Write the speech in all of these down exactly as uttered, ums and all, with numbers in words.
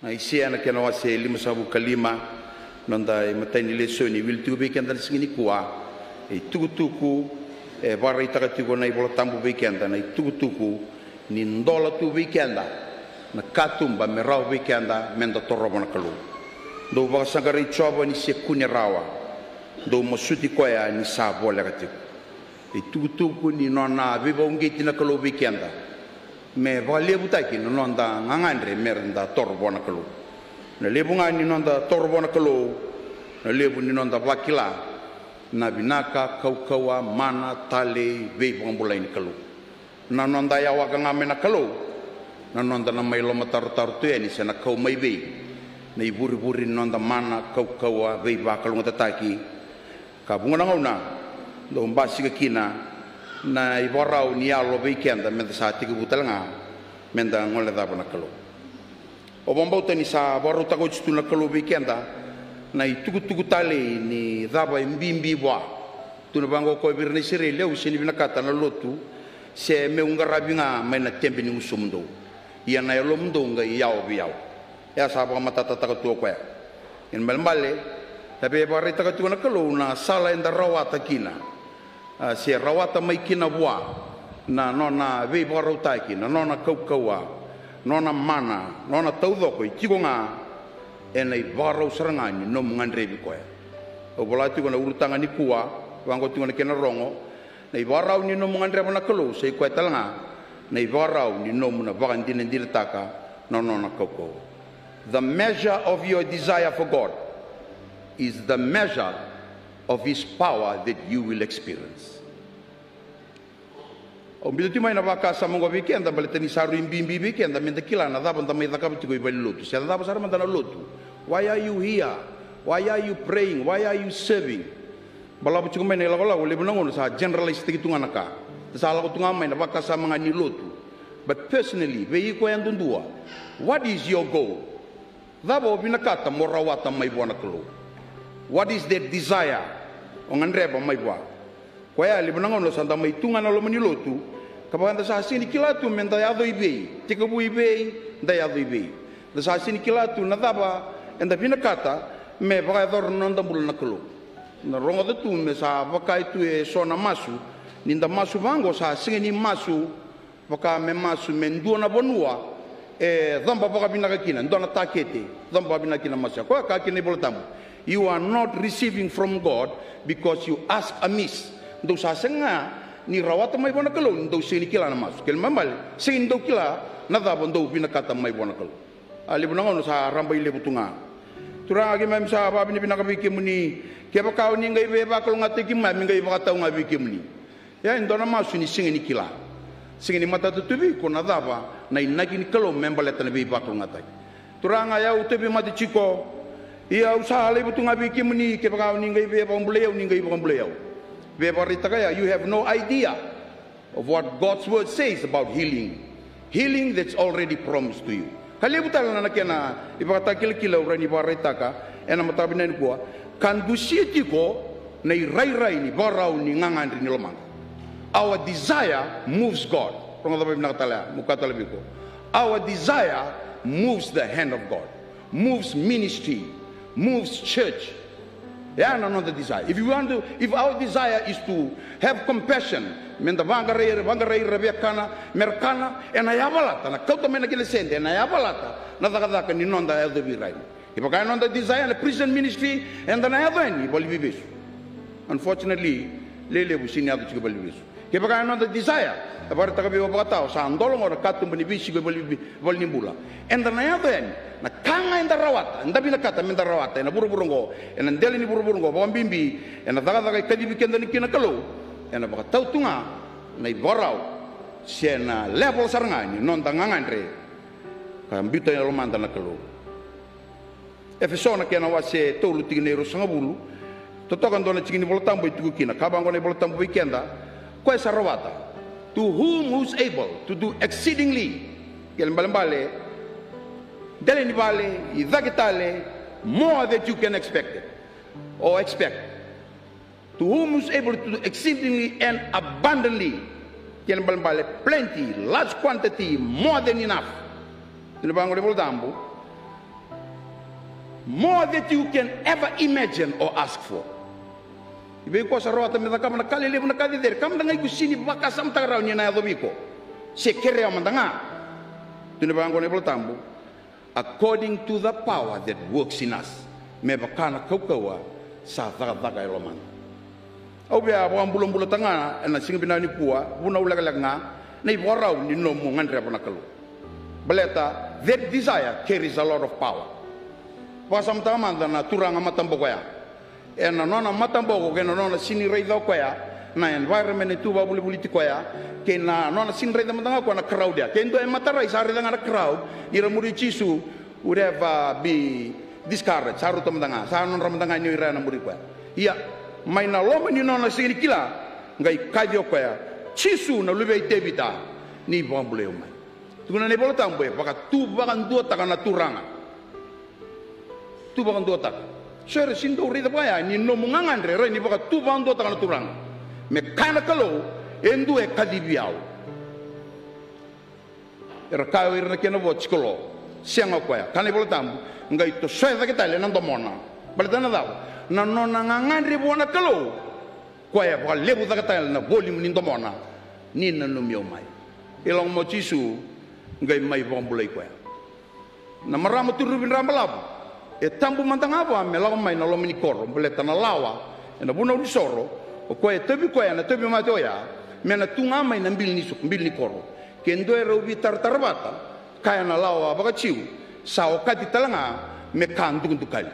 Na Aisea na kena wase limasagavulu ka lima, noda imatai ni lesoni, wili tiko vei keda na siga nikua. E itukutuku e vakaraitaka tiko na iVola Tabu vei keda, na itukutuku ni dola tu vei keda na katuba me rawa vei keda meda torova na Kalou. Dou vakasaqarai Jiova ni se kune rawa, dou masuti koya ni sa voleka tiko. E itukutuku ni nona veivakauqeti na Kalou vei keda me vakalevutaki na noda gagadre meda toro vua na Kalou. Na levu ga ni noda toro vua na Kalou, na levu ni noda vakila na vinaka, kaukauwa, mana, talei, veivakabulai ni Kalou. Na noda yawaka ga mai na Kalou, na noda na mai lomatarotaro tu yani se na kau mai vei na ivurevure ni noda mana, kaukauwa, veivakalougatataki. Ka vuqa na gauna dau basika kina na ivakarau ni yalo vei keda meda sa tekivu tale ga meda gole cava na Kalou. Au vakabauta ni sa vakarautaka oti tu na Kalou vei keda na itukutuku talei ni cava e bibi vua. Tukuna vaqo o koya vei ira na Isireli, au sega ni vinakata na lotu se meu qaravi ga mai na tebe ni gusumudou, ia na yalomudou qai yawa vei au. E a sa vakamatatataka tu o koya. Kena ibalebale, e via vakaraitaka tiko na Kalou na sala eda rawata kina, a, se rawata mai kina vua na nona veivakarautaki, na nona kaukauwa, nona mana, nona taucoko e tiko ga ena ivakarau sara ga ni nomu gadrevi koya. Au vola tiko na ulutaga nikua, vaqo tiko na kena rogo. Na ivakarau ni nomu gadreva na Kalou sa i koya tale ga na ivakarau ni nomu na vakadinadinataka na nona kaukauwa. The measure of your desire for God is the measure of his power that you will experience. Au biuta tiko mai na vakasama oqo vei keda baleta ni sa rui bibi vei keda meda kila na cava da mai cakava tiko i valenilotu se na cava sara mada na lotu. Why are you here? Why are you praying? Why are you serving? Balavu tiko mai na ilakolako, levu na gauna sa generalize-taki tu ga na ka. Da sa lako tu ga mai na vakasama ga ni lotu. But personally, vei iko yadudua, what is your goal? Cava o vinakata mo rawata mai vua na Kalou? What is that desire o gadreva mai vua? Koya levu na gauna sa da mai tu ga na loma ni lotu, ka vaka da sa sega ni kila tu me da yaco i vei, tekivu i vei, da yaco i vei. Da sa sega ni kila tu na cava eda vinakata me vakayacora na noda bula na Kalou. Na rogoca tu me sa vaka e tu e so na masu, ni da masu vaqo sa sega ni masu vaka me masu me dua na vanua e coba vakavinaka kina, dua na takete coba vakavinaka kina masu. Koya ka kina iVola Tabu, you are not receiving from God because you ask amiss. Dou sa sega ni rawata mai vua na Kalou ni dou sega ni kila na masu. Kena ibalebale, sega ni dou kila na cava dou vinakata mai vua na Kalou. A levu na gauna sa rabailevu tu ga. Turaga, keimami sa vakavinavinaka vei kemuni. Kevaka o ni qai veivakalougatataki keimami, qai vakatau ga vei kemuni. Ia e dua na masu ni sega ni kila. Sega ni matata tu vei iko na cava na inaki ni Kalou me baleta na veivakalougatataki. Turaga, ia au tauvimate tiko. Ia au sa laiva tu ga vei kemuni, kevaka o ni qai via vakabulai au, ni qai vakabulai au. Via vakaraitaka ya, you have no idea of what God's word says about healing. Healing that's already promised to you. Ka levu tale na kena ivakatakilakila au rawa ni vakaraitaka ena mataka vinaka nikua, ka dusia tiko na irairai ni vakarau ni gagadre ni lomadra. Our desire moves God. Rogoca vakavinaka tale ya, meu kaya tale vei iko. Our desire moves the hand of God, moves ministry, moves church. Ya na noda desire. If you want to, if our desire is to have compassion, me da vaqarai, vaqarai ira via kana, me ra kana, ena yavalata na kauta mai na kena sede, ena yavalata na cakacaka ni noda yacovi ira yani. Kevaka e noda desire na prison ministry, eda na yaco yani valeniveivesu. Unfortunately, lelevu sega ni yaco tiko valeniveivesu. Kevaka e noda desire, e vakaraitaka vei au vakatawa, sa dola oqo na katuba ni veisiko e vale, valenibula. Eda na yaco yani, na ka ga eda rawata, eda vinakata me da rawata ena vuravura oqo, ena dela ni vuravura oqo, vakabibi ena cakacaka e kacivi keda kina na Kalou, ena vakatau tu ga na ivakarau se na level sara ga ni noda gagadre ka biuta e lomada na Kalou. Efeso na kena wase tolu, tikina e ruasagavulu. Totoka dua na tiki ni Vola Tabu e tiko kina, ka vaqo na iVola Tabu vei keda: Ko koya sa rawata, to him who's able to do exceedingly, kena ibalebale, dela ni vale, i cake tale, more that you can expect it, or expect. To whom is able to do exceedingly and abundantly. Kena ibalebale, plenty, large quantity, more than enough. Tukuna vaqo na iVola Tabu, More that you can ever imagine or ask for. I vei iko sa rawata me cakava na ka lelevu, na ka cecere, ka mada ga iko sini vakasamataka rawa ni na yaco vei iko se kerea mada ga. Tukuna vaqo na iVola Tabu, according to the power that works in us. Me vaka na kaukauwa sa cakacaka e lomada. Au via vakabulabulataka ga ena siga vinaka nikua, vunau lekaleka ga, na ivakarau ni nomu gadreva na Kalou. Baleta that desire carries a lot of power. Vakasamataka mada na turaga mataboko ya. Ena nona mataboko kei na nona sini raica o koya na environment e tu vakavolivoliti koya, kei na nona sini raica mada ga o koya na crowd ya. Ke dua e matarai sa raica ga na crowd ni ra muri Jisu, would have, uh, be discouraged. Sa rauta mada ga, sa nodra mada ga ni o ira na muri koya. Ia, mai na loma ni nona sega ni kila, qai kaci o koya, Jisu na luve i Tevita, ni vakabulai au mai. Tukuna na iVola Tabu e vakatuvakaduataka na turaga. Tuvakaduataka. So era sini dau raica vaya ni nomu gagadre, rai ni vakatuvakaduataka na turaga. Me kaya na Kalou, e dua e kacivi au. Era kaya o ira na kena vo, jiko lo. Sega o koya. Kaya na iVola Tabu, qai tosoya cake tale na domona. Baleta na cava? Na nona gagadre vua na Kalou. Koya e vakalevu cake tale na volume ni domona. Ni nanumi au mai. E lako mai o Jisu, qai mai vakabulai koya. Na marama turavi dra balavu, e tabu mada ga vua me lako mai na loma ni koro, baleta na lawa, ena vunau ni soro, o koya e tauvi koya na tauvimate oya, me na tu ga mai na bili ni so-, bili ni koro. Ke dua e rau veitaratara vata, kaya na lawa vakaJiu, sa okati tale ga me ka dukadukali.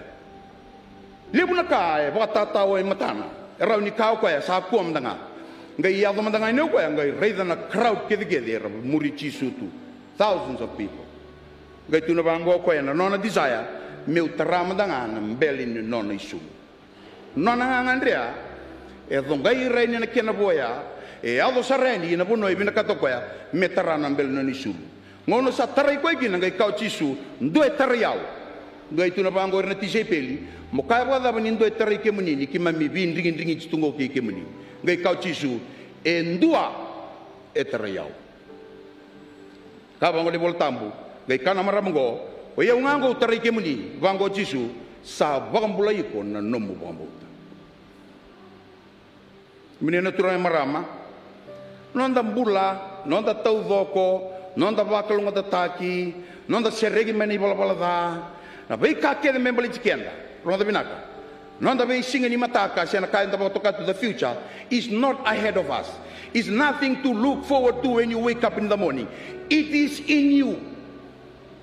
Levu na ka e vakatatao e matana, e rawa ni kaya o koya sa kua mada ga. Qai yaco mada ga yani o koya, qai raica na crowd kecekece era muri Jisu tu. Thousands of people. Qai tukuna vaqo o koya na nona desire, meu tara mada ga na bele ni nona isulu. Nona gagadre ya, e coqai ira yani na kena vo ya, e yaco sara yani ina vanua e vinakata o koya me tara na bele ni nona isulu. Gauna sa tarai koya kina, qai kaya o Jisu, dua e tarai au. Qai tukuna vaqo o ira na tisaipeli, mo kaya vakacava ni dua e tarai kemuni, ni keimami veidrigidrigiti tu qo kei kemuni? Qai kaya o Jisu, e dua e tarai au. Kaya vaqo na iVola Tabu, qai kaya na marama qo, o i au ga qo au tarai kemuni, vaqo o Jisu, sa vakabulai iko na nomu vakabauta. Kemuni na turaga, marama, noda bula, noda taucoko, noda vakalougatataki, noda sereki mai na ivalavala ca, na veika kece me baleti keda, rogoca vinaka. Noda veisiga ni mataka, se na ka eda vakatoka tu, the future, is not ahead of us. Is nothing to look forward to when you wake up in the morning. It is in you.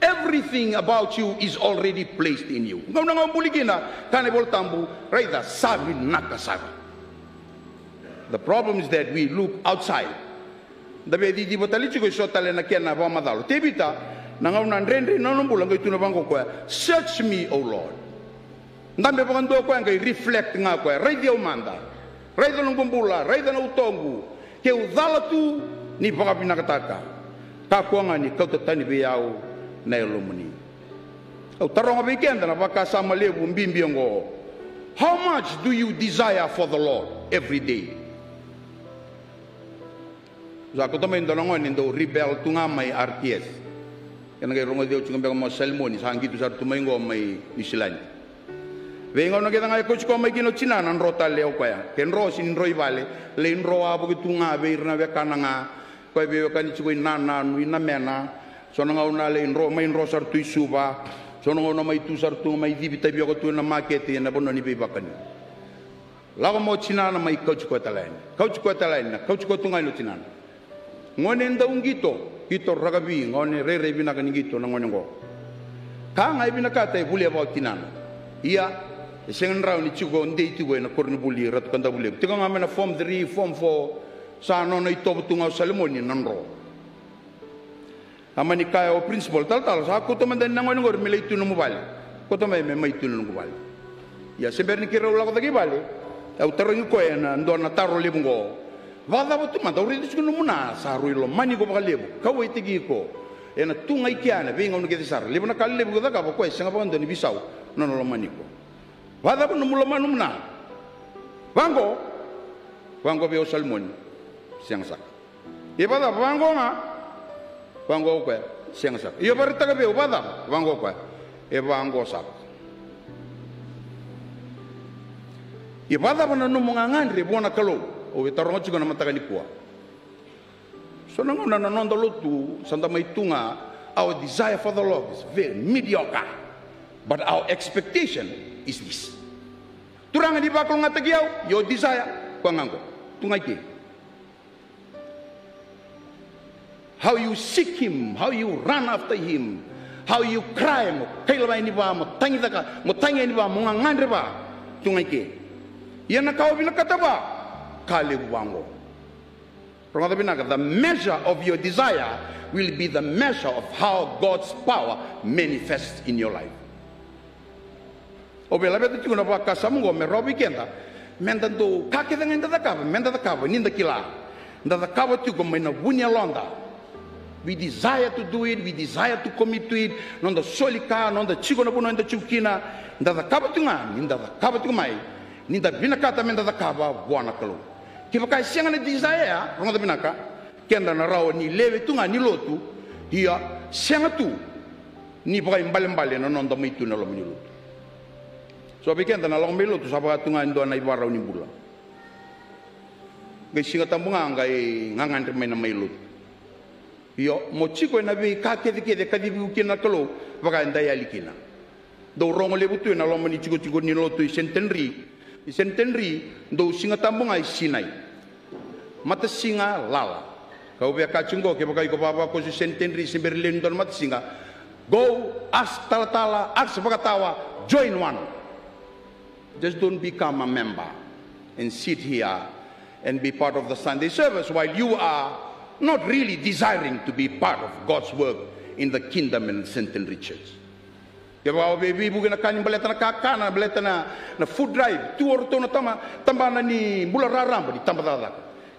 Everything about you is already placed in you. Gauna ga o buli kina, kaya na iVola Tabu, raica, sa vinaka sara. The problem is that we look outside. Da via ciciva tale tiko e so tale na kena vakamacala. Tevita, na gauna dredre na nona bula, qai tukuna vaqo o koya, search me, O Lord. Dabe vakadua o koya, qai reflect ga o koya, raici au mada. Raica noqu bula, raica na utoqu. Keu cala tu, ni vakavinakataka. Kakua ga ni kauta tani vei au na yalomuni. Au taroga vei keda na vakasama levu bibi oqo. How much do you desire for the Lord every day? Sa kauta mai e dua na gone dau rebel tu ga mai R T S. Kena qai rogoci au tiko beka mai o Salimoni, sa qito sara tu mai qo mai Niusiladi. Veigauna kece ga e kauti koya mai kina o tinana, dro tale o koya. Ke dro, sega ni dro i vale, lai dro wavoki tu ga vei ira na wekana ga. Koya veiwekani tiko i Nananu, i Namena. So na gauna lai dro, mai dro sara tu i Suva. So na gauna mai tu sara tu mai civi tavioka tu ena makete ena vanua ni veivakani. Lako mai o tinana mai kauti koya tale yani. Kauti koya tale yani, na kauti koya tu ga yani o tinana. Gone dau qito, qito rakavi, gone rairai vinaka ni qito na gone oqo. Ka ga e vinakata e volia vua o tinana. Ia, e sega ni rawa ni tiko dei tiko ena koronivuli Ratu Kadavulevu. Tiko ga mai na form three, form four, sa nona itovo tu ga o Salimoni na dro. A mani kaya o principal, talatala, sa kauta mada yani na gone qori me lai tu nomu vale. Kauta mai me mai tu na noqu vale. Ia se bera ni keirau lako cake i vale, au tarogi koya ena dua na taro levu oqo. Vakacava tu mada, au raica tiko nomu na, sa rui lomani iko vakalevu, kauwaitaki iko. Ena tu ga i kea ena veigauna kece sara. Levu na ka lelevu iko cakava, o koya e sega vakadua ni veisau na nona lomani iko. Vakacava nomu lomani nomu na? Vaqo. Vaqo vei au Salimoni. Sega saka. E vakacava? Vaqo ga. Vaqo o koya, sega saka. Io, vakaraitaka vei au vakacava? Vaqo o koya, e vaqo saka. Ia vakacava na nomu gagadre vua na Kalou? Au via taroga tiko na mataka nikua. So na gauna na noda lotu sa da mai tu ga, our desire for the Lord is very mediocre, but our expectation is this. Turaga, ni vakalougatataki au, your desire, koya ga qo. Tu ga i ke. How you seek him, how you run after him, how you cry, mo kaila yani vua, mo tagi caka, mo tagi yani vua, mo gagadre vua. Tu ga i ke. Ia na ka o vinakata vua, ka levu vua qo. Rogoca vinaka, the measure of your desire will be the measure of how God's power manifests in your life. Au via laveta tiko na vakasama oqo me rawa vei keda, meda dau, ka kece ga eda cakava, meda cakava ni da kila, da cakava tiko mai na vu ni yaloda. We desire to do it, we desire to commit to it. Noda soli ka, noda tiko na vanua eda tiko kina, da cakava tiko ga ni da cakava tiko mai, ni da vinakata meda cakava vua na Kalou. Kevaka e sega na desire ya, rogoca vinaka, keda na rawa ni lewe tu ga ni lotu, ia sega tu ni vakaibalebale na noda mai tu na loma ni lotu. So vei keda na lako mai lotu sa vaka tu ga e dua na ivakarau ni bula. Qai Siga Tabu ga qai gagadre mai na mai lotu. Io, mo tiko ena veika kecekece e kacivi iko kina na Kalou, vaka eda yali kina. Dau rogo levu tu ena loma ni tikotiko ni lotu i Centenary. I Centenary, dau Siga Tabu ga i Sinai. Matasiga lala. Kau via kaya tiko qo, kevaka iko vavakoso i Centenary, se bera ni lewe ni dua na matasiga, go ask talatala, ask vakatawa, join one. Just don't become a member and sit here and be part of the Sunday service while you are not really desiring to be part of God's work in the kingdom and Centenary Church. Kevaka o via veivuke na ka ni baleta na kakana, baleta na, na food drive, tu o ratou na tama, tabana ni bula raraba ni tabacakacaka.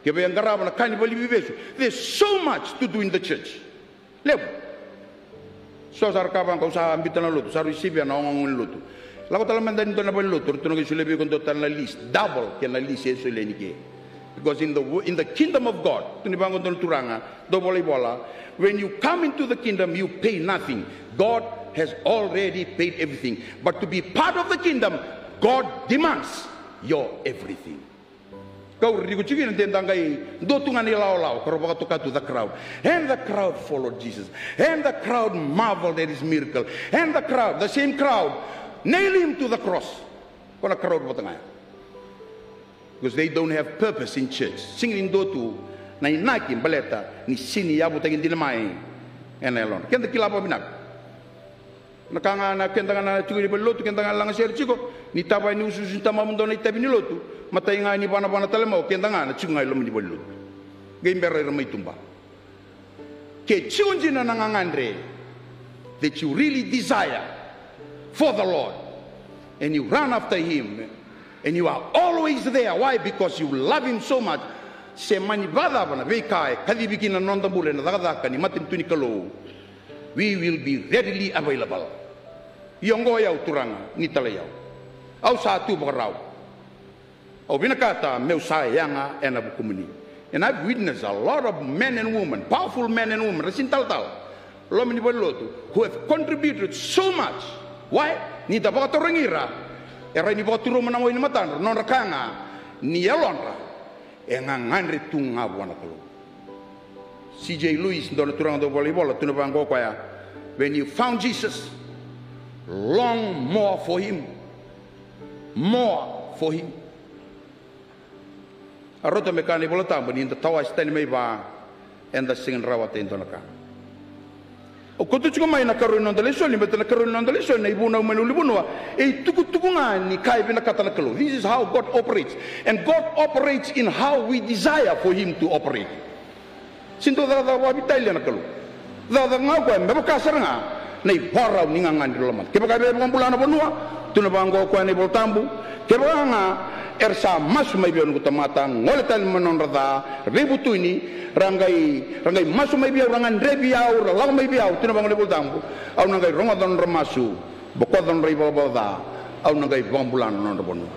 Kevaka e qarava na ka ni valeniveivesu, there's so much to do in the church. Levu. So sa ra kaya vaqo, au sa biuta na lotu, sa rui sivia na ogaoga ni lotu. Lako tale mada ni dua na valenilotu, ratou na qai solia vei iko dua tale na list, double kei na list e solia yani ke. Because in the wo-, in the kingdom of God, tukuni vaqo dua na turaga, dau volaivola, when you come into the kingdom, you pay nothing. God has already paid everything. But to be part of the kingdom, God demands your everything. Kau riko tiko kina de da qai dua tu ga na ilawalawa, ka rau vakatoka tu the crowd. And the crowd followed Jesus. And the crowd marveled at his miracle. And the crowd, the same crowd, nailed him to the cross. Ko na crowd vata ga ya. Because they don't have purpose in church. Sega ni dua tu na inaki baleta ni sega ni yavutaki dina mai ena yalodra. Keda kila vakavinaka. Na ka ga na keda ga na tiko ni valenilotu, keda ga lagasere tiko, ni tava yani usuusu ni tamamu dua na itavi ni lotu, matai ga ni vanavana tale mai o keda ga na tiko ga i loma ni valenilotu. Qai bera ira mai tuba. Ke tiko dina na gagadre, that you really desire for the Lord, and you run after him, and you are always there. Why? Because you love him so much. Se mani vakacava na veika e kacivi kina na noda bula ena cakacaka ni matanitu ni Kalou, we will be readily available. Ia oqo o yau, turaga, ni talai au. Au sa tu vakarau. Au vinakata meu sa yaga ena vukumuni. And I've witnessed a lot of men and women, powerful men and women, ra sega ni talatala, loma ni valenilotu, who have contributed so much. Why? Ni da vakatarogi ira, e rawa ni vakaturuma na wai ni matadra, nodra kaya ga ni yalodra e gagadre tu ga vua na Kalou. C J Lewis, dua na turaga dau volaivola, tukuna vaqo o koya, when you found Jesus, long more for him. More for him. A rauta me kaya na iVola Tabu, ni da tawase tani mai vua, eda sega ni rawata e dua na ka. Au kauta tiko mai na karua ni noda lesoni, baleta na karua ni noda lesoni, na ivunau mai na ulunivanua, e itukutuku ga ni ka e vinakata na Kalou. This is how God operates. And God operates in how we desire for him to operate. Sega ni dau cakacaka vakavitalia na Kalou. Cakacaka ga o koya me vaka sara ga na ivakarau ni gagadre lomana. Kevaka e via vakabula na vanua, tukuna vaqo o koya na iVola Tabu. Kevaka ga era sa masu mai vei au noqu tamata, gole tale mai na nodra ca, ra veivutuni, ra qai, ra qai masu mai vei au, ra gadrevi au, ra lako mai vei au, tukuna vaqo na iVola Tabu, au na qai rogoca na nodra masu, bokoca na nodra ivalavala ca, au na qai vakabula na nodra vanua.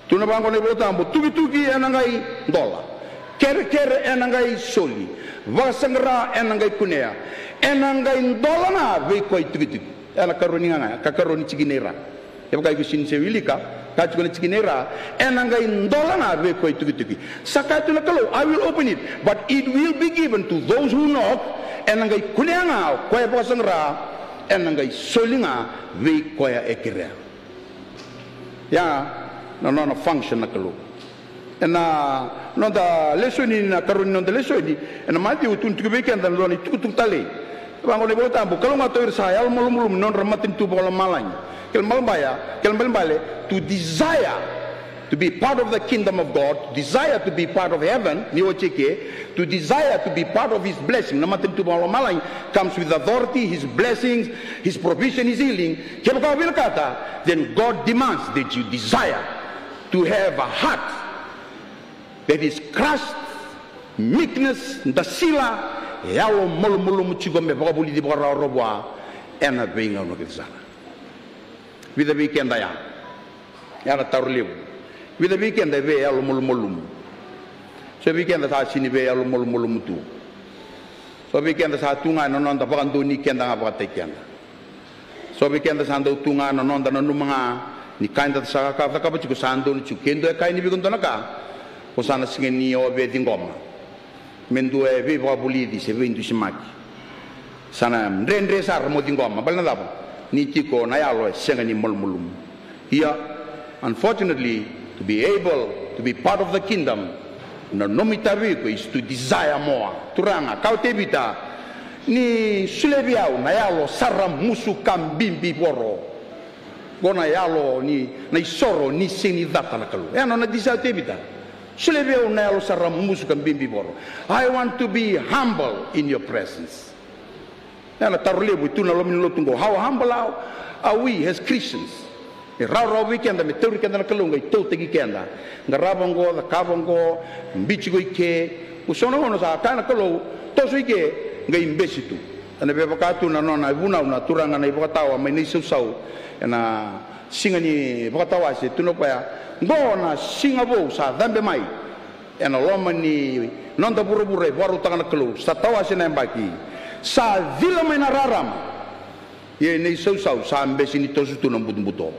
Tukuna vaqo na iVola Tabu, tukituki ena qai dola, kerekere ena qai soli, vakasaqara ena qai kunea, ena qai dola ga vei koya e tukituki. Ena karua ni gaga, ka karua ni tikina i ra. Kevaka iko sega ni se wilika, Ka tiko na tikina e ra, ena qai dola ga vei koya e tukituki. Sa kaya tu na Kalou, "I will open it, but it will be given to those who knock." Ena qai kunea ga o koya e vakasaqara, ena qai soli ga vei koya e kerea. Ia na nona function na Kalou. Ena noda lesoni, na karua ni noda lesoni, ena Maciu tukuna tiko vei keda na dua na itukutuku talei. Vaqo na iVola Tabu, "Kalougata o ira sa yalomalumalumu ni nodra matanitu vakalomalagi." Kena ibalebale, kena ibalebale, to desire to be part of the kingdom of God, desire to be part of heaven, ni oti eke, to desire to be part of his blessing, na matanitu vakalomalagi, comes with authority, his blessings, his provision, his healing. Kevaka o vinakata, then God demands that you desire to have a heart that is crushed, meekness, dasila, e yalomalumalumu tiko me vakavulici vakarawarawa vua ena veigauna kece sara. Vica vei keda ya, ya na taro levu. Vica vei keda e veiyalomalumalumu. So vei keda sa sini veiyalomalumalumu tu. So vei keda sa tu ga ena noda vakadonui keda ga vakataki keda. So vei keda sa dau tu ga na noda nanuma ga ni ka eda sa ka cakava tiko sa donu tiko. Ke dua e kaya ni vei iko dua na ka, ko sa na sega ni o via ciqoma. Me dua e veivakavulici se veidusimaki, sa na dredre sara mo ciqoma. Baleta na cava? Ni tiko na yalo e sega ni malumalumu. Ia, unfortunately, to be able to be part of the kingdom, na nomu itavi iko is to desire more. Turaga, kaya o Tevita, ni solia vei au na yalo sa ramusu ka bibivoro. Qo na yalo ni, na isoro ni sega ni cata na Kalou. E a nona desire o Tevita. Solia vei au na yalo sa ramusu ka bibivoro. I want to be humble in your presence. E na taro levu e tu na loma ni lotu qo. How humble are, are we as Christians? E rawarawa vei keda me tauri keda na Kalou qai tautaki keda. Qarava qo, cakava qo, biuti iko i ke. Ko so na gauna sa kaya na Kalou, toso i ke, qai besi tu. E na via vaka tu na nona vunau na turaga na ivakatawa mai Naisausau. E na siga ni vakatawase, tukuna o koya, qo na siga vou sa cabe mai e na loma ni noda vuravura e vakarautaka na Kalou, sa tawase na yabaki, sa cila mai na rarama. Ia e Naisausau sa bese ni toso tu na butobuto.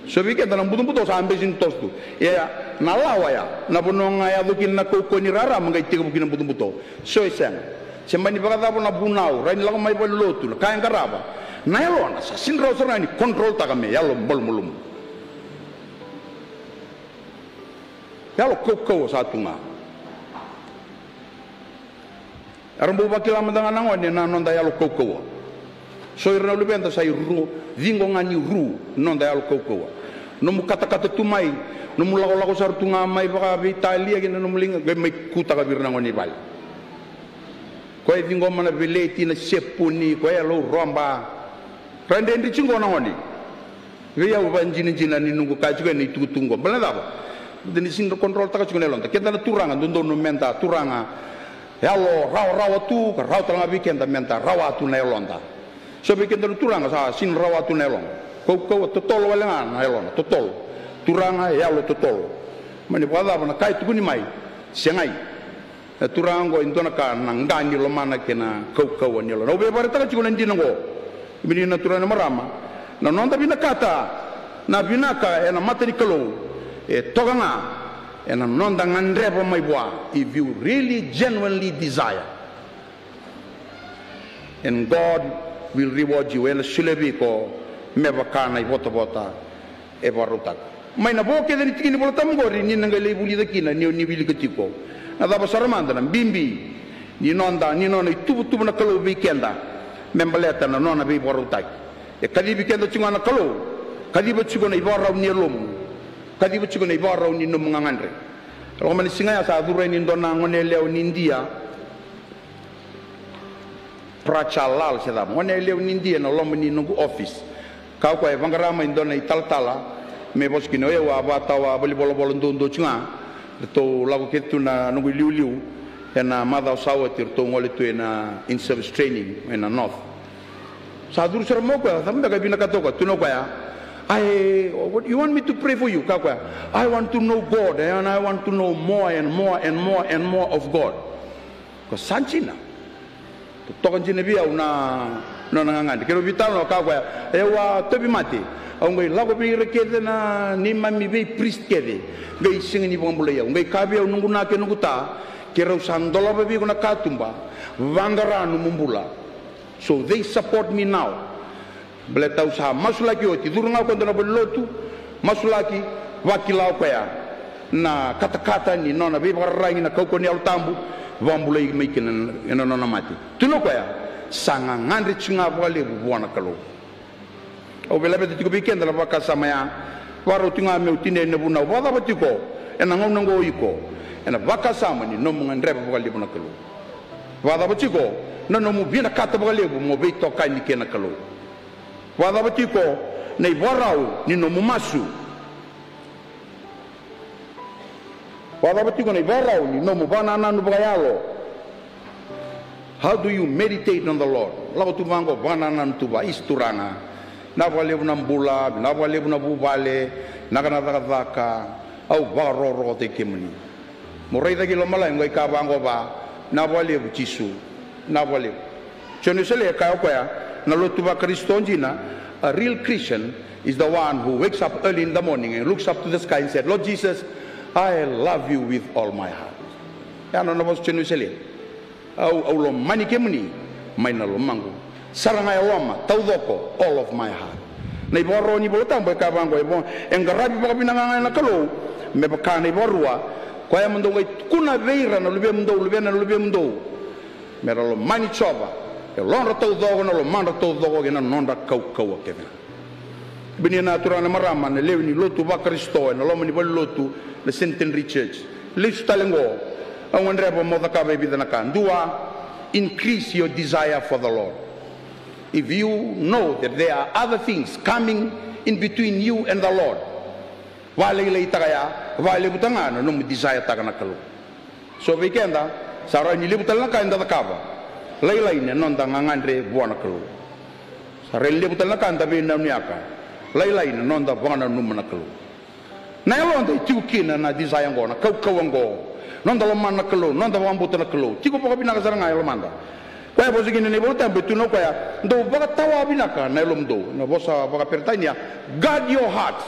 So vei keda na butobuto sa bese ni toso tu. Ia na lawa ya, na vanua ga e yaco kina na kaukauwa ni rarama qai tekivu kina na butobuto. So e sega. Se mani vakacava na vunau, rawa ni lako mai valenilotu, na ka e qarava, na yalona sa sega ni rawa sara ga ni control-taka me yalo malumalumu. Yalo kaukauwa sa tu ga. Era bau vakila mada ga na gone na noda yalo kaukauwa. So ira na luveda sa i ru, ciqo ga ni ru noda yalo kaukauwa. Nomu katakata tu mai, nomu lakolako sara tu ga mai vakaveitalia kina nomu liga, qai mai kutaka vei ira na gone i vale. Koya e ciqoma na veleti, na sepuni, koya e lauroba. Ra dredre tiko na gone. Vei au e vakajinajina ni noqu kaya tiko e na itukutuku qo. Baleta na cava? Baleta ni sega ni control-taka tiko na yaloda. Keda na turaga, dodonu meda turaga yalo rawarawa tu, ka rawa tale ga vei keda meda rawa tu na yaloda. So vei keda na turaga sa sega ni rawa tu na yalona. Kaukauwa, totolo wale ga na yalona, totolo. Turaga e yalo totolo. Mani vakacava na ka e tukuni mai? Segai. Na turaga oqo e dua na ka na qa ni lomana kei na kaukauwa ni yalona. Au via vakaraitaka tiko na dina oqo. Kemuni na turaga, na marama, na noda vinakata na vinaka e na mata ni Kalou e toka ga e na noda gadreva mai vua. If you really genuinely desire, and God will reward you, e na solia vei iko me vaka na ivotavota e vakarautaka. Mai na vo kece ni tiki ni Vola Tabu oqori ni na qai lai vulica kina ni o ni wilika tiko. Na cava sara mada na bibi ni noda, ni nona ituvatuva na Kalou vei keda me baleta na nona veivakarautaki. E kacivi keda tiko ga na Kalou, kaciva tiko na ivakarau ni yalomu, kaciva tiko na ivakarau ni nomu gagadre. Lako mai na siga ya sa curu yani e dua na gone yalewa ni Idia. Pracha Lal se cava, gone yalewa ni Idia na loma ni noqu office. Kaya o koya e vaqara mai e dua na italatala me vosa kina o yau, a vakatawa valenivolavola duadua tiko ga. Ratou lako kece tu na noqu iliuliu e na macawa sa oti, ratou gole tu e na in-service training e na North. Sa curu sara mai o koya, cava beka e vinakata o koya? Tukuna o koya, "I, what, you want me to pray for you?" Kaya o koya, "I want to know God and I want to know more and more and more and more of God." Ko sa dina. Totoka dina vei au na nona gagadre. Keirau veitalanoa, kaya o koya, "Au a tauvimate, Au qai lako vei ira kece na neimami vei priest kece, qai sega ni vakabulai au. Qai kaya vei au noqu na kei noqu ta, keirau sa dolava vei iko na katuba, vaqara nomu bula. So they support me now. Baleta au sa masulaki oti, curu ga o koya e dua na valenilotu, masulaki, vakila o koya na katakata ni nona veivakararagi na kaukauwa ni Yalo Tabu, vakabulai mai kina ena nona mate. Tukuna o koya, sa gagadre tiko ga vakalevu vua na Kalou. Au via laveta tiko vei keda na vakasama ya. Vakarau tiko ga meu tinia na vunau. Vakacava tiko ena gauna oqo o iko ena vakasama ni nomu gadreva vakalevu na Kalou? Vakacava tiko na nomu vinakata vakalevu mo veitokani kei na Kalou? Vakacava tiko na ivakarau ni nomu masu? Vakacava tiko na ivakarau ni nomu vakanananu vakayalo? How do you meditate on the Lord? Lako tu vaqo, vakanananu tu vua, isa Turaga. Vinaka vakalevu na bula, vinaka vakalevu na vuvale, vinaka na cakacaka. Au vakarokorokotaki kemuni. Mo raica ki lomalagi, qai kaya vaqo vua, vinaka vakalevu Jisu. Vinaka vakalevu. Joni Wesele e kaya o koya, na lotu vaKarisito dina, a real Christian is the one who wakes up early in the morning and looks up to the sky and said, "Lord Jesus, I love you with all my heart." Ya na nona vosa o Joni Wesele. Au, au lomani kemuni mai na lomaqu sara ga e loma taucoko, all of my heart. Na ivakaro ni Vola Tabu e kaya vaqo, e vo-, e qaravi vakavinaka ga na Kalou, me vaka na ivakarua, koya mo dou qai tukuna vei ira na luvemudou, luvena na luvemudou, me ra lomani Jiova e yalodra taucoko, na lomadra taucoko kei na nodra kaukauwa kece ga. Binia na turaga, na marama, na lewe ni lotu vaKarisito ena loma ni valenilotu na Centenary Church. Lesu tale oqo, au gadreva mo cakava e vica na ka. Dua, increase your desire for the Lord. If you know that there are other things coming in between you and the Lord, vakalailaitaka ya, vakalevutaka ga na nomu desire-taka na Kalou. So vei keda, sa rawa ni levu tale na ka eda cakava. Lailai na noda gagadre vua na Kalou. Sa rawa ni levu tale na ka eda veinanuyaka. Lailai na noda vakananuma na Kalou. Na yaloda e tiko kina na desire oqo, na kaukauwa oqo. Noda lomana na Kalou, noda vakabauta na Kalou. Tiko vakavinaka sara ga e lomada. Koya e vosa kina na iVola Tabu, e tukuna o koya, dou vakatawa vinaka na yalomudou. Na vosa vakaperitania, guard your heart.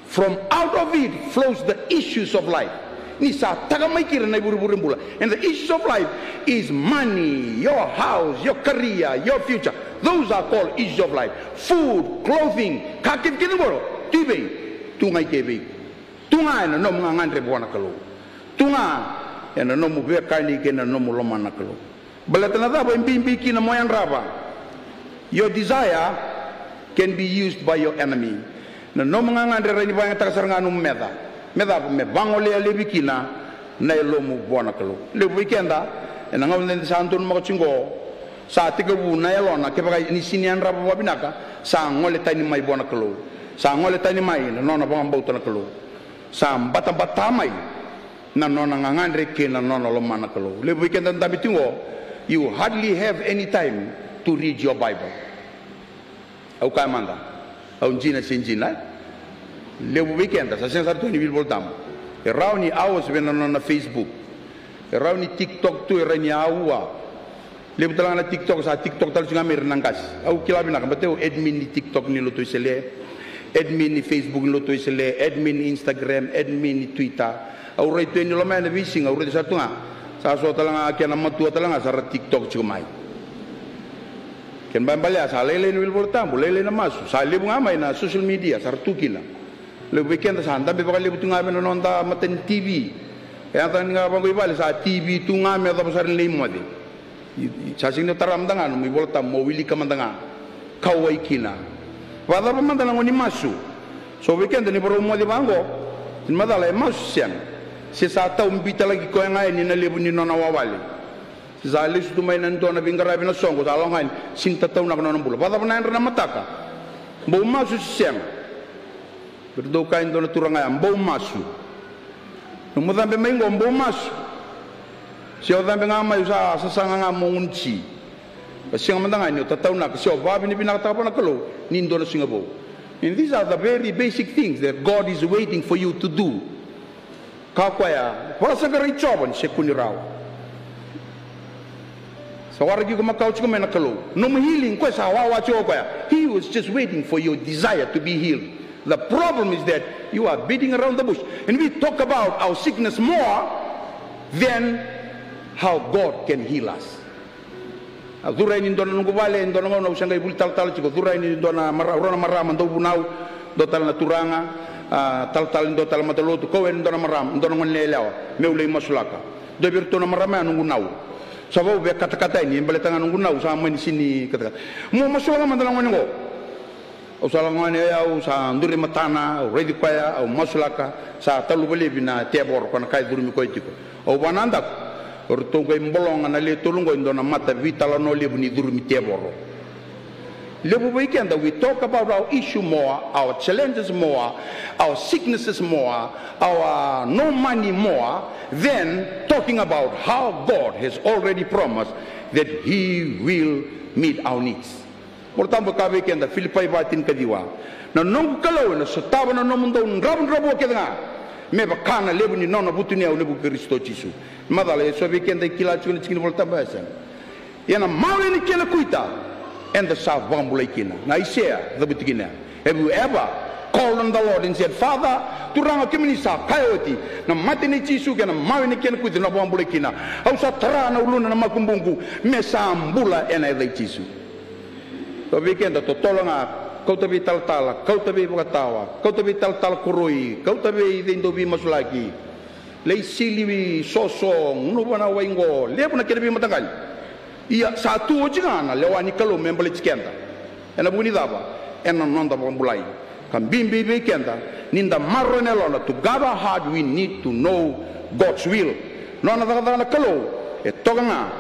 From out of it flows the issues of life. Ni sa taka mai kina na ivurevure bula. And the issues of life is money, your house, your career, your future. Those are called issues of life. Food, clothing, ka kece kece qo, tu i vei? Tu ga i ke vei? Tu ga ena nomu gagadre vua na Kalou. Tu ga ena nomu veiwekani kei na nomu lomana na Kalou. Baleta na cava e bibi kina mo yadrava? Your desire can be used by your enemy. Na nomu gagadre e rawa ni vakayagataka sara ga nomu meca. Me cava? Me vagolea laivi kina na yalomu vua na Kalou. Levu vei keda ena gauna eda sa donumaka tiko qo, sa tekivu na yalona, kevaka ni sega ni yadrava vakavinaka, sa gole tani mai vua na Kalou. Sa gole tani mai na nona vakabauta na Kalou. Sa batabata mai na nona gagadre kei na nona lomana na Kalou. Levu vei keda dabe tiko qo, you hardly have any time to read your Bible. Au kaya mada, au dina se dina, e? Levu vei keda sa sega sara tu ni wili Vola Tabu. E rawa ni hours vei na nona Facebook. E rawa ni TikTok tu, e rawa ni aua. Levu tale ga na TikTok, sa TikTok tale tiko ga mai ira na qase. Au kila vinaka, baleta au admin ni TikTok ni Lotu Wesele, admin ni Facebook ni Lotu Wesele, admin ni Instagram, admin ni Twitter. Au rai tu yani loma ya na veisiga, au raica sara tu ga. Sa so tale ga kena matua tale ga sa ra TikTok tiko mai. Kena ibalebale ya sa lailai na wili Vola Tabu, lailai na masu, sa levu ga mai na social media sa ra tu kina. Levu vei keda sa dabe vakalevu tu ga vei na noda mata ni TV. E yaco ni ga vaqo i vale sa TV tu ga me yacova sara ni lai moce. I, i, sa sega ni o tara mada ga nomu iVola Tabu mo wilika mada ga. Kauwai kina. Vakacava mada na gauna ni masu? So vei keda ni vakarau moce vaqo, ni macala e masu se sega. Se sa tau bitalaki koya ga yani na levu ni nona wawale. Se sa lesu tu mai na dua na veiqaravi na soqo, sa lako ga yani, sega ni tataunaka na nona bula. Vakacava na yadra na mataka? Bau masu se sega? Vei dou kaya e dua na turaga ya, bau masu. Nomu cabe mai qo, bau masu. Se o cabe ga mai, sa sasaga ga mo gunu ti. Ka sega mada ga ni o tataunaka, se o vakavinavinakataka vua na Kalou ni dua na siga vou. And these are the very basic things that God is waiting for you to do. Ka koya, vakasaqarai Jiova ni se kua ni rawa. Sa waraki iko makawa tiko mai na Kalou. Nomu healing, koya sa wawa tiko o koya. He was just waiting for your desire to be healed. The problem is that you are beating around the bush. And we talk about our sickness more than how God can heal us. A curu yani dua na noqu vale, dua na gauna au sa qai vuli talatala tiko, curu yani dua na mara-, rua na marama, dau vunau, dua tale na turaga, a, talatala, dua tale matalotu, kau yani dua na marama, dua na gone yalewa, meu lai masulaka. Dua vei iratou na marama ya noqu nau. Sa vau via katakata yani, e baleta ga noqu nau sa mani sini katakata. Mo masulaka mada na gone qo. Au sa lako gone o yau, sa duri matana, au raici koya, au masulaka, sa taluva laivi na tevoro, koya na ka e curumi koya tiko. Au vanadaku, o ratou qai bologa na le tolu qo e dua na mata veitalanoa levu ni curumi tevoro. Levu vei keda, we talk about our issue more, our challenges more, our sicknesses more, our no money more, than talking about how God has already promised that He will meet our needs. Vola Tabu e kaya vei keda, Filipai va tinikaciwa, na noqu Kalou ena sotava na nomudou dravudravua kece ga, me vaka na levu ni nona vutuniyau levu ko Karisito Jisu. Macala, e so vei keda e kila tiko na tiki ni Vola Tabu ya, e sega. Ia na mawe ni kena kuita, eda sa vakabulai kina. Na Aisea cavuti kina ya. Have you ever called on the Lord and said, Father, Turaga, kemuni sa kaya oti, na mate nei Jisu kei na mawe ni kena kuita na vakabulai kina. Au sa tara na uluna na makubuqu, me sa bula ena yaca i Jisu. Tou vei keda totolo ga, kauta vei talatala, kauta vei vakatawa, kauta vei talatala koroi, kauta vei cei dau veimasulaki. Lai sili soso, gunuva na wai qo, levu na kena veimataqali. Ia, sa tu oti ga na lewa ni Kalou me baleti keda. Ena vuku ni cava? Ena noda vakabulai. Ka bibi vei keda, ni da maroroya na yalona, to guard our heart, we need to know God's will. Nona cakacaka na Kalou e toka ga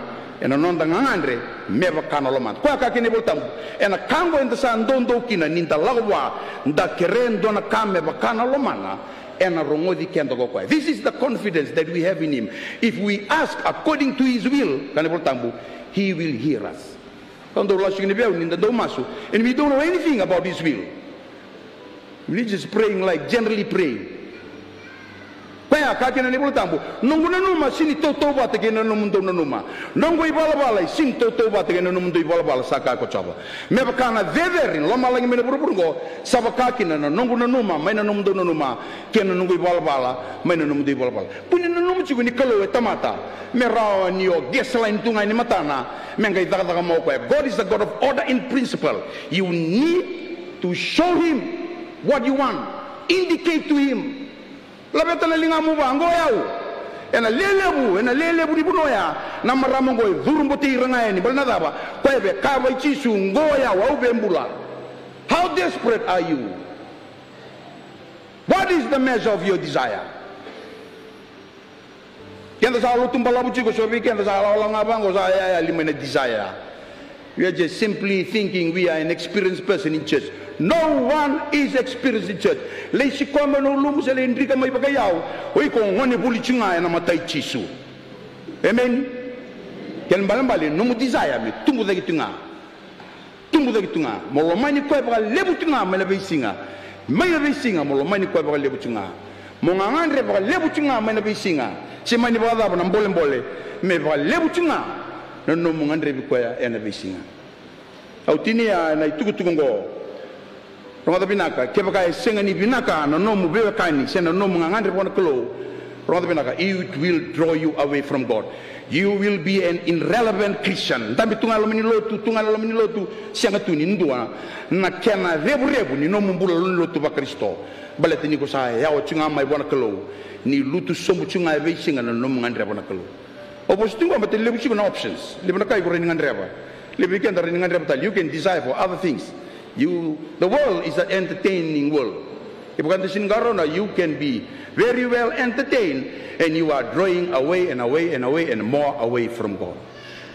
ena noda gagadre me vaka na lomana. Koya ka kena iVola Tabu, ena ka oqo eda sa doudou kina ni da lako vua, da kerea e dua na ka me vaka na lomana, ena rogoci keda ko koya. This is the confidence that we have in Him. If we ask according to His will, kaya na iVola Tabu, He will hear us. Ka dau lasu kina vei au ni da dau masu, and we don't know anything about His will. We just praying like generally praying. Koya ka kena na iVola Tabu, noqu nanuma sini tautauvata kei na nomudou nanuma. Noqu ivalavala e sini tautauvata kei na nomudou ivalavala, sa kaya ko Jiova. Me vaka na cecere ni lomalagi mai na vuravura oqo, sa vaka kina na noqu nanuma mai na nomudou nanuma, kei na noqu ivalavala mai na nomudou ivalavala. Kua ni nanuma tiko ni Kalou e tamata me rawa ni o guess line tu ga ni matana me qai cakacaka mai o koya. God is a God of order and principle. You need to show Him what you want. Indicate to Him. Laveta na ligamu vua, qo o yau. Ena lelevu, ena lelevu ni vanua oya, na marama qo e curu botei ira ga yani. Baleta na cava? Koya e via kaya vei Jisu, qo o yau, au via bula. How desperate are you? What is the measure of your desire? Keda sa lotu balavu tiko, so vei keda sa lawalawa ga vaqo, sa yayali mai na desire. We are just simply thinking we are an experienced person in church. No one is experienced in church. Lai sikoba na ulumu se lai drika mai vakaiyau, o iko gone vuli tu ga ena mata i Jisu. Amen. Kena ibalebale, nomu desire me tubu cake tu ga. Tubu cake tu ga. Mo lomani koya vakalevu tu ga mai na veisiga. Mai na veisiga mo lomani koya vakalevu tu ga. Mo gagadre vakalevu tu ga mai na veisiga. Se mani vakacava na bolebole, me vakalevu tu ga na nomu gadrevi koya ena veisiga. Au tinia ena itukutuku oqo. Rogoca vinaka, kevaka e sega ni vinaka na nomu veiwekani se na nomu gagadre vua na Kalou, rogoca vinaka, it will draw you away from God. You will be an irrelevant Christian. Dabe tu ga e loma ni lotu, tu ga e loma ni lotu, sega tu ni dua na kena revurevu ni nomu bula loma ni lotu vaKarisito. Baleta ni ko sa yawa tu ga mai vua na Kalou, ni lutu sobu tu ga e veisiga na nomu gadreva na Kalou. Au vosa tiko qo baleta levu tiko na options. Levu na ka iko rawa ni gadreva. Levu vei keda rawa ni gadreva tale. You can desire for other things. You, the world is an entertaining world. Kevaka eda sini qarauna, you can be very well entertained and you are drawing away and away and away and more away from God.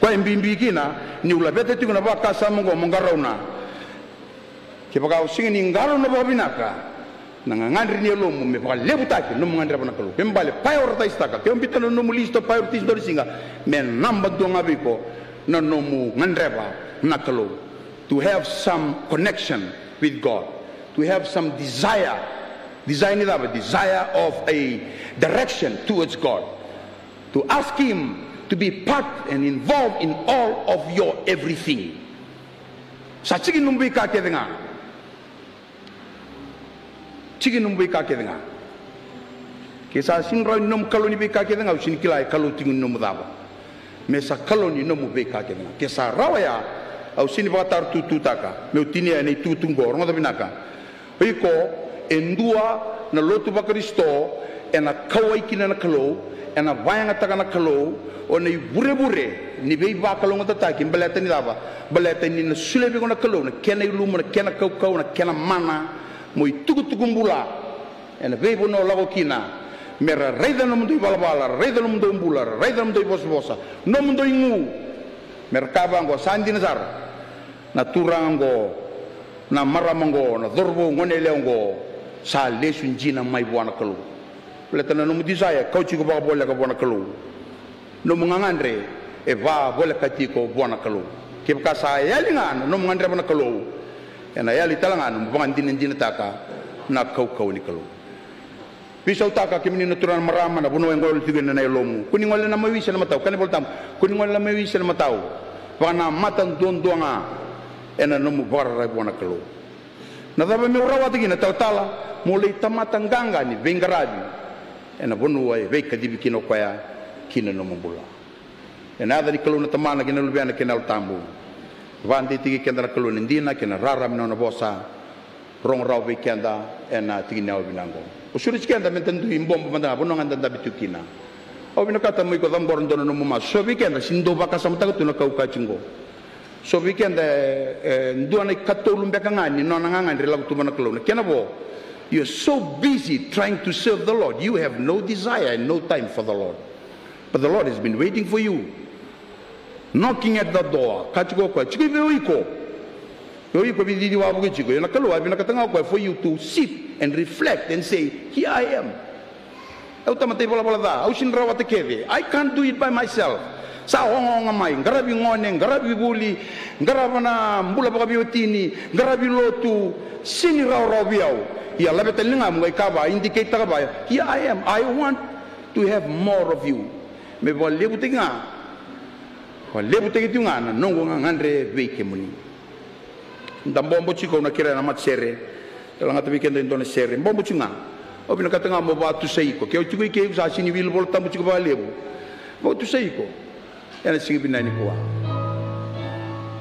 Koya e bibi kina niu laveta tiko na vakasama oqo mo qarauna. Kevaka o sega ni qarauna vakavinaka na gagadre ni yalomu me vakalevutaki na nomu gadreva na Kalou. Kena ibalebale, prioritize-taka. Ke o biuta na nomu list of priorities dua na siga, me naba dua ga vei iko na nomu gadreva na Kalou. To have some connection with God. To have some desire. Desire ni cava? Desire of a direction towards God. To ask Him to be part and involved in all of your everything. Sa tiki nomu veika kece ga. Tiki nomu veika kece ga. Ke sa sini rawa ni nomu Kalou ni veika kece ga, au sini kila e Kalou tiko ni nomu cava. Me sa Kalou ni nomu veika kece ga. Ke sa rawa ya, au sini vakatarutututaka meu tinia ena itukutuku oqo. Rogoca vinaka. O iko, e dua na lotu vaKarisito ena kauwai kina na Kalou, ena vakayagataka na Kalou, o na ivurevure ni veivakalougatataki. Baleta ni cava? Baleta ni na solia vei iko na Kalou na kena ilumu, na kena kaukauwa, na kena mana, mo itukutuku bula ena veivanua o lako kina, me ra raica nomudou ivalavala, ra raica nomudou bula, ra raica nomudou ivosavosa, nomudou igu. Me ra kaya vaqo, sa dina sara, na turaga oqo, na marama oqo, na cauravou, gone yalewa oqo, sa lesu dina mai vua na Kalou. Baleta na nomu desire, kauti iko vakavoleka vua na Kalou. Nomu gagadre e vakavolekati iko vua na Kalou. Kevaka sa yali ga na nomu gadreva na Kalou, ena yali tale ga nomu vakadinadinataka na kaukauwa ni Kalou. Veisautaka kemuni na turaga, na marama, na vanua e gole tiko kina na yalomu. Kua ni gole na mawi se na matau. Kaya na iVolatabu, kua ni gole na mawi se na matau. Vakanamata duadua ga ena nomu vakararavi vua na Kalou. Na cava meu rawata kina? Talatala, mo lai tamata qaqa ni veiqaravi ena vanua e veikacivi kina o koya ki na nomu bula. Ena yaca ni Kalou na Tamana kei na Luvena kei na Yalo Tabu. Vakadeitaki keda na Kalou ena dina kei na rarama ni nona vosa. Rogo rawa vei keda ena tiki ni aua vinaka oqo. O sureti keda meda dui bobo mada ga vanua ga eda dabe tiko kina. Au vinakata mo iko cabora dua na nomu masu. So vei keda sini dau vakasamataka tu na ka au kaya tiko oqo. So vei keda, e, e dua na ikatolu beka ga ni nona gagadre lako tu vua na Kalou. Na kena vo, you are so busy trying to serve the Lord, you have no desire and no time for the Lord. But the Lord has been waiting for you, knocking at the door. Ka tiko o koya, tiko i vei o iko. O iko veicici wavoki tiko. Ia na Kalou a vinakata ga o koya for you to sit and reflect and say, "Here I am." Au tamata ivalavala ca, au sini rawata kece. I can't do it by myself. Sa ogaoga mai, qaravi gone, qaravi vuli, qarava na bula vakaveiwatini, qaravi lotu, sini rawarawa vei au. Ia laveta na ligamu qai kaya vua, indicate-taka vua, "Here I am, I want to have more of you." Me vakalevutaki ga, vakalevutaki tiko ga na noqu gagadre vei kemuni. Da bobo tiko, au na kerea na matasere e lagata vei keda e dua na sere. Bobo tiko ga. Au vinakata ga mo vakatusai iko. Ke o tiko i ke, iko sa sini wili Vola Tabu tiko vakalevu, vakatusai iko ena siga vinaka nikua.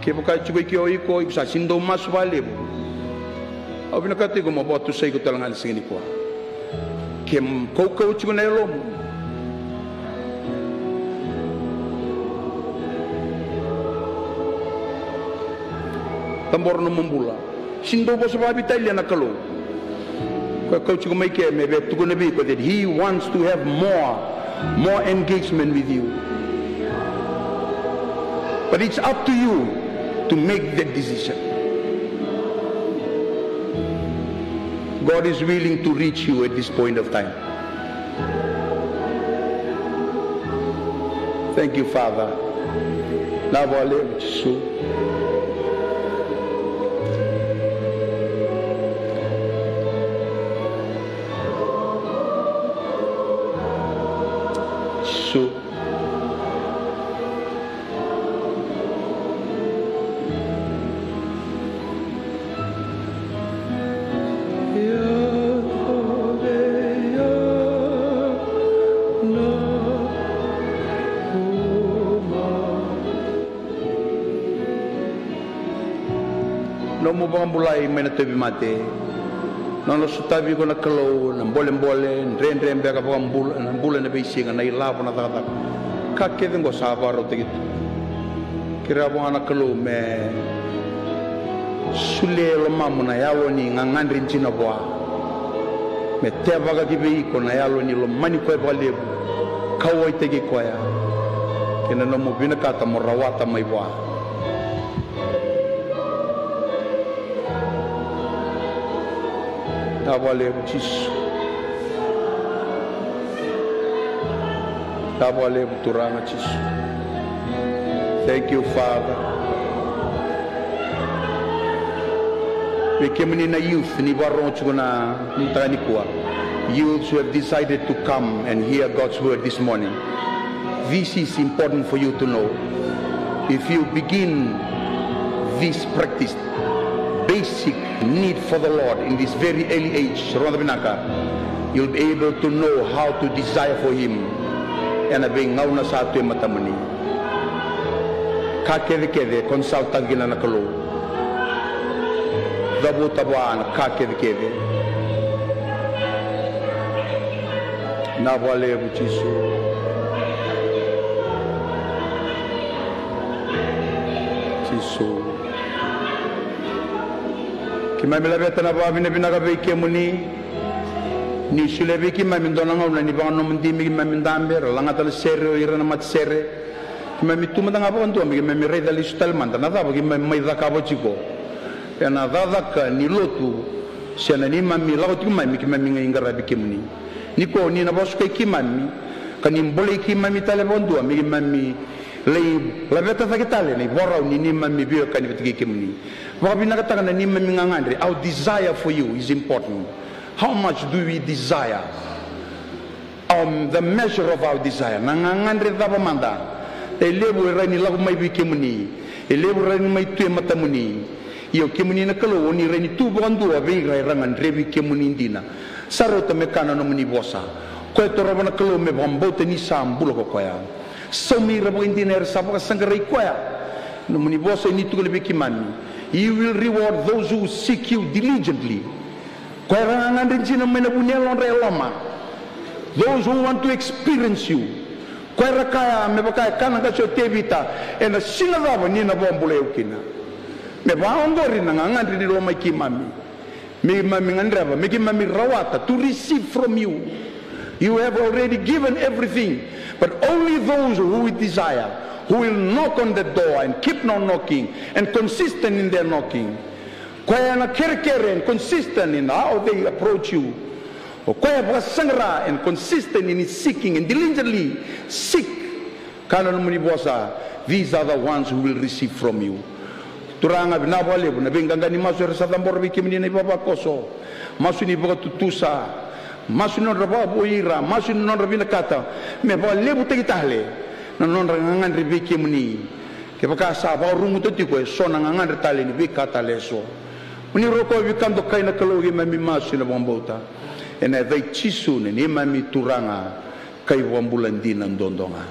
Kevaka tiko i ke o iko, iko sa sini dau masu vakalevu, au vinakata iko mo vakatusai iko tale ga ena siga nikua. Ke kaukauwa tiko na yalomu, cabora nomu bula. Sini dau vosa vakaveitalia na Kalou. Koya kauti iko mai ke me via tukuna vei iko that he wants to have more, more engagement with you. But it's up to you to make that decision. God is willing to reach you at this point of time. Thank you, Father. Vinaka vakalevu Jisu. Jisu. Nomu vakabulai mai na tauvimate. Nona sotavi iko na Kalou, na bolebole, dredre beka vakabula, na bula ena veisiga, na ilavo, na cakacaka. Ka kece oqo sa vakarautaki tu. Kerea vua ga na Kalou me solia e lomamu na yalo ni gagadre dina vua. Me tevaka ki vei iko na yalo ni lomani koya vakalevu, kauwaitaki koya. Kei na nomu vinakata mo rawata mai vua. Vinaka vakalevu Jisu. Vinaka vakalevu Turaga Jisu. Thank you, Father. Vei kemuni na youth ni vakarorogo tiko na mataka nikua. Youths who have decided to come and hear God's word this morning. This is important for you to know. If you begin this practice, basic need for the Lord in this very early age, rogoca vinaka, you'll be able to know how to desire for Him. Ena veigauna sa tu e matamuni. Ka kecekece, consult-taka kina na Kalou. Cavuta vua na ka kecekece. Vinaka vakalevu Jisu. Jisu. Keimami laveta na vakavinavinaka vei kemuni. Ni solia vei keimami dua na gauna ni vakanomodi me keimami dabe, ra lagata na sere o ira na matasere. Keimami tu mada ga vakadua me keimami raica lesu tale mada na cava keimami mai cakava tiko ena cakacaka ni lotu, se na neimami lako tiko mai me keimami qai qaravi kemuni. Nikua ni na vakasukai keimami ka ni bolei keimami tale vakadua me keimami lai laveta cake tale na ivakarau ni neimami veiwekani vata kei kemuni. Vakavinakataka na neimami gagadre. Our desire for you is important. How much do we desire? Um, the measure of our desire. Na gagadre cava mada? E levu e rawa ni lako mai vei kemuni. E levu e rawa ni mai tu e matamuni. Ia o kemuni na Kalou, o ni rawa ni tu vakadua vei ira era gadrevi kemuni dina. Sa rauta me kaya na nomuni vosa. Koya e torova na Kalou me vakabauta ni sa bula ko koya. Saumi ira vakaidina era sa vakasaqarai koya. Nomuni vosa e ni tukuna vei keimami. You will reward those who seek you diligently. Koya era gagadre dina mai na vu ni yalodra e loma. Those who want to experience you. Koya era kaya me vaka e kaya na qase o Tevita, ena siga cava ni na vakabulai au kina? Me vaka oqori na gagadre ni loma i keimami. Me keimami gadreva, me keimami rawata, to receive from you. You have already given everything, but only those who will desire, who will knock on the door and keep on knocking and consistent in their knocking. Koya na kerekere and consistent in how they approach you. O koya vakasaqara and consistent in his seeking and diligently seek. Kaya na nomuni vosa, these are the ones who will receive from you. Turaga, vinaka vakalevu na veiqaqa ni masu era sa cabora vei kemuni na ivavakoso. Masu ni vakatutusa, masu ni nodra vakavoui ira, masu ni nodra vinakata me vakalevutaki tale na nodra gagadre vei kemuni. Kevaka sa vakaruguta tiko eso na gagadre tale ni veika tale eso, mo ni rokovi ka dokai na Kalou, keimami masu ena vakabauta ena yaca i Jisu na neimami Turaga ka iVakabula dina duadua ga.